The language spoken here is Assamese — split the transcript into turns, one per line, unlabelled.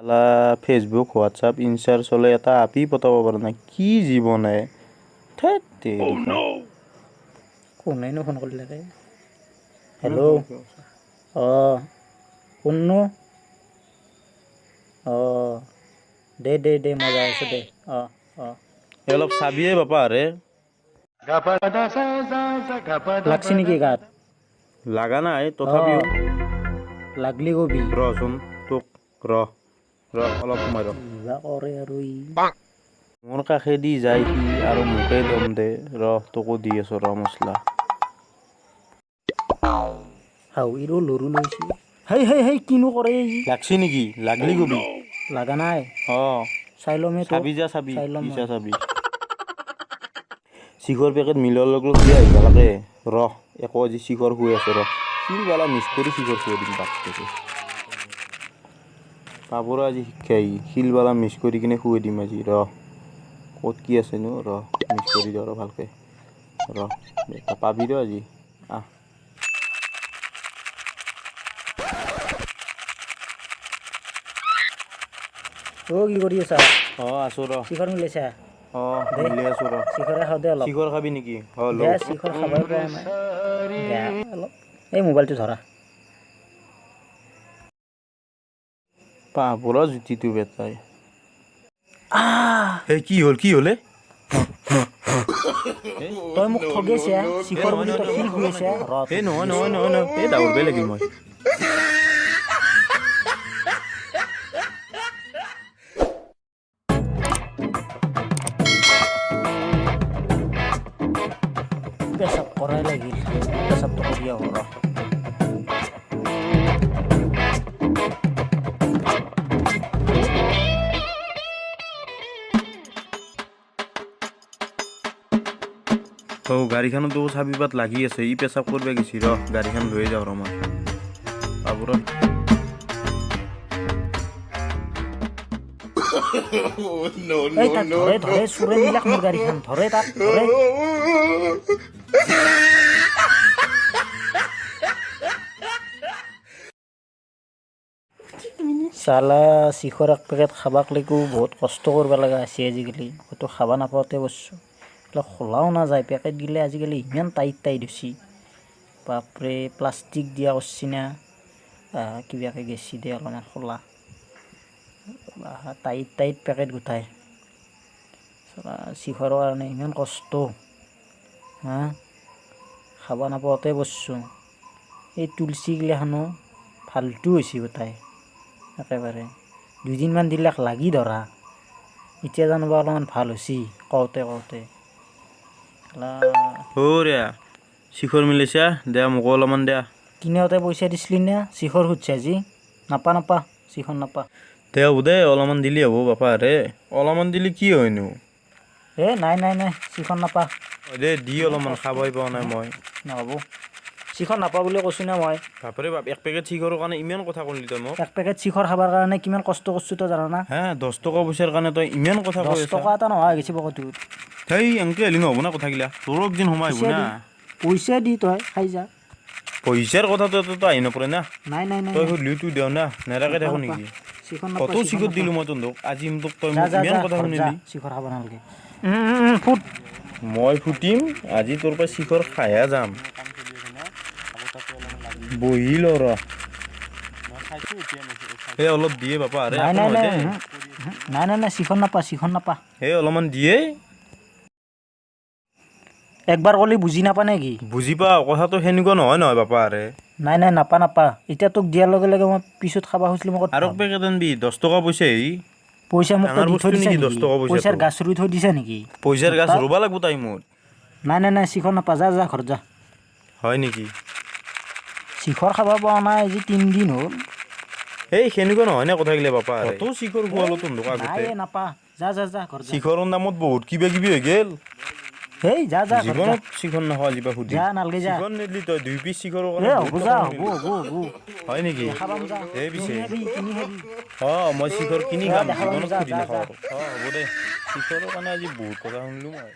আলা ফেচবুক হোৱাটছআপ ইনষ্টাৰ চলে এটা আপি পতাব পৰা নাই, কি জীৱন হে। ধেৎ তেৰিকা।
কোনেনো ফোন কৰিলে ৰে? হেল্ল', অঁ কোননো? অঁ দে দে দে, মই যাই আছোঁ দে। অঁ অঁ
এই অলপ চাবিয়ে বাপা ৰে।
লাগছি নেকি গাত?
লাগা নাই তথাপিও।
লাগলি কবি।
ৰচোন তোক, ৰ ৰ অলপ সময় ৰ।
কিবা কৰে আৰু ই।
মোৰ কাষেদি যায় সি আৰু মোকে দম দে। ৰ তোকো দি আছো ৰ মছলা।
হাউইৰো লৰু লৈছে। হেই হেই হেই, কিনো কৰে ই?
লাগছি নেকি? লাগলি কবি।
লাগা নাই।
অঁ
চাই ল'মে তোক।
চাবি যা চাবি,
চাই ল'ম
কি
মই।
চা চাবি। শিখৰ পেকেট মিলোৱাৰ লগে লগে দি আহিব লাগে। ৰ একো আজি শিখৰ শুই আছে, ৰ শিলবালা মিছ কৰি শিখৰ খুৱাই দিম বাপেকে। পাবৰ আজি শিক্ষা ই, শিলবালা মিছ কৰি কিনে খুৱাই দিম আজি। ৰ ক'ত কি আছেনো, ৰ মিছ কৰি দিওঁ ৰ ভালকে। ৰ বেটা পাবি ৰ আজি। আহ
অ' কি কৰি আছা?
অঁ আছো ৰ।
শিখৰ মিলাইছা?
অঁ
দে।
মিলি আছো ৰ।
শিখৰে খাওঁ দে অলপ।
শিখৰ খাবি নেকি? অঁ
দে
লওঁ।
শিখৰ খাবই পোৱা নাই। দে অলপ। এই মোবাইলটো ধৰা।
পাবৰ জুতিটো বেটাই। এই কি হ'ল, কি হ'লে?
তই মোক ঠগিছা, শিখৰ বুলি তই শিল খুৱাইছা। ৰ
এই নহয় নহয় নহয় নহয়, এই দাউৰবাই লাগিল মই।
পেচাব কৰাই লাগিল, পেচাবটো কৰি আহোঁ ৰ।
অ গাড়ীখনতো চাবি পাত লাগি আছে, ই পেচাব কৰিব গৈছি। ৰ গাড়ীখন লৈ যাওঁ ৰ মই। পাব ৰ।
এই তাক ধৰে ধৰে, চোৰে নিলাক মোৰ গাড়ীখন। ধৰে তাক ধৰে। চালা শিখৰ এক পেকেট খাবাক লৈকো বহুত কষ্ট কৰিব লগা হৈছে আজিকালি। হয়তো খাবা নাপাওঁতে বস্তু এইবিলাক খোলাও নাযায়। পেকেট গিলা আজিকালি ইমান টাইট টাইট হৈছে, বাপৰে। প্লাষ্টিক দিয়া কৰছি না কিবাকে গেছি দে অলপমান খোলা। টাইট টাইট পেকেট গোটাই। শিখৰৰ কাৰণে ইমান কষ্ট, হা খাব নাপাওঁতে বস্তু। এই তুলসী গিলাখনো ফাল্টু হৈছে গোটাই একেবাৰে। দুদিনমান দিলাক লাগি ধৰা, এতিয়া জানোবা অলপমান ভাল হৈছে কওঁতে কওঁতে।
অ' ৰে শিখৰ মিলাইছা, দে মোকো অলপমান দিয়া।
কিনেওঁতে পইচা দিছিলি না? শিখৰ সুধছে আজি। নাপা নাপা, শিখৰ নাপা।
দে হ'ব দে, অলপমান দিলি হ'ব বাপা ৰে। অলপমান দিলি কি হয়নো?
এ নাই নাই নাই, শিখৰ নাপা।
দে দি অলপমান, খাবই পোৱা নাই মই।
নহ'ব, শিখৰ নাপা বুলি কৈছোঁ না মই।
বাপৰে বাপ, এক পেকেট শিখৰৰ কাৰণে ইমান কথা ক'লি তই মোক?
এক পেকেট শিখৰ খাবৰ কাৰণে কিমান কষ্ট কৰিছোঁ তই জানা না?
হে 10 টকা পইচাৰ কাৰণে তই ইমান কথা কৈ
10
আছা?
টকা এটা নোহোৱা হৈ গৈছে পকেটটোত।
সেই এনকে হ'লি নহ'ব না কথাগিলা, তোৰো একদিন সোমাই আহিব
পইচা
না।
দি, পইচা দি তই খাই যা।
পইচাৰ কথাটো তো আহি নপৰে না।
নাই নাই নাই,
তই সুধিলি তো দেও না, নেৰাকে থাকো নেকি?
শিখৰ নাপা।
কত শিখৰ দিলোঁ মই তহঁতক, আজি তোক তই
যা
মোক
যা
ইমান
যা,
কথা
ঘৰত যা,
শুনিলি?
শিখৰ খাব নালাগে। ফুট।
মই ফুটিম আজি, তোৰ পৰা শিখৰ খাইহে যাম। বহি ল ৰ। এই অলপ দিয়ে বাপা আৰে।
নাই নাই নাই নাই নাই নাই, শিখৰ নাপা, শিখৰ নাপা।
এই অলপমান দিয়ে।
একবাৰ ক'লি বুজি নাপা নেকি?
বুজি পাওঁ, কথাটো সেনেকুৱা নহয় নহয় বাপা আৰে।
নাই নাই, নাপা নাপা। এতিয়া তোক দিয়াৰ লগে লগে মই পিছত খাবা খুজিছিলোঁ মই ক'ত
আৰু
পাম?
পেকেট আনবি, 10 টকা পইচা। এই
পইচা মোক তই
ডাঙৰ
দি থৈ
বস্তু
দিছা
নেকি
নেকি?
10 টকা পইচাটো?
পইচাৰ গাছ ৰুই থৈ দিছা নেকি?
পইচাৰ গাছ ৰুব লাগব টাইমত।
নাই নাই নাই, শিখৰ নাপা। যা যা, ঘৰত যা।
হয় নেকি?
শিখৰ খাব পোৱা নাই আজি 3 দিন হ'ল।
এই সেনেকুৱা নহয় নে কথাগিলা বাপা? কত শিখৰ খুৱালো তহঁতক আগতে।
নাই নাপা, যা যা যা, ঘৰত যা।
শিখৰৰ নামত বহুত কিবা কিবি হৈ গেল।
হেই যা যা, ঘৰত যা।
জীৱনত শিখৰ নাখোৱা আজিৰ পৰা সুধি।
যা, নালগে যা।
শিখৰ নিদিলি তই 2 পিচ শিখৰৰ
এ
কাৰণে
হ'ব
বহুত
যা,
কথা
হ'ব
শুনিলি।
হ'ব হ'ব।
হয় নেকি?
খাবাম যা।
এই পিছে
কিনি খাবি, কিনি খাবি।
অঁ মই শিখৰ কিনি
যা,
খাম,
দেখাবাম
জীৱনত
যা,
সুধি
যা,
নাখাওঁ
যা।
আৰু। অঁ হ'ব দে, শিখৰৰ কাৰণে আজি বহুত কথা শুনিলোঁ মই।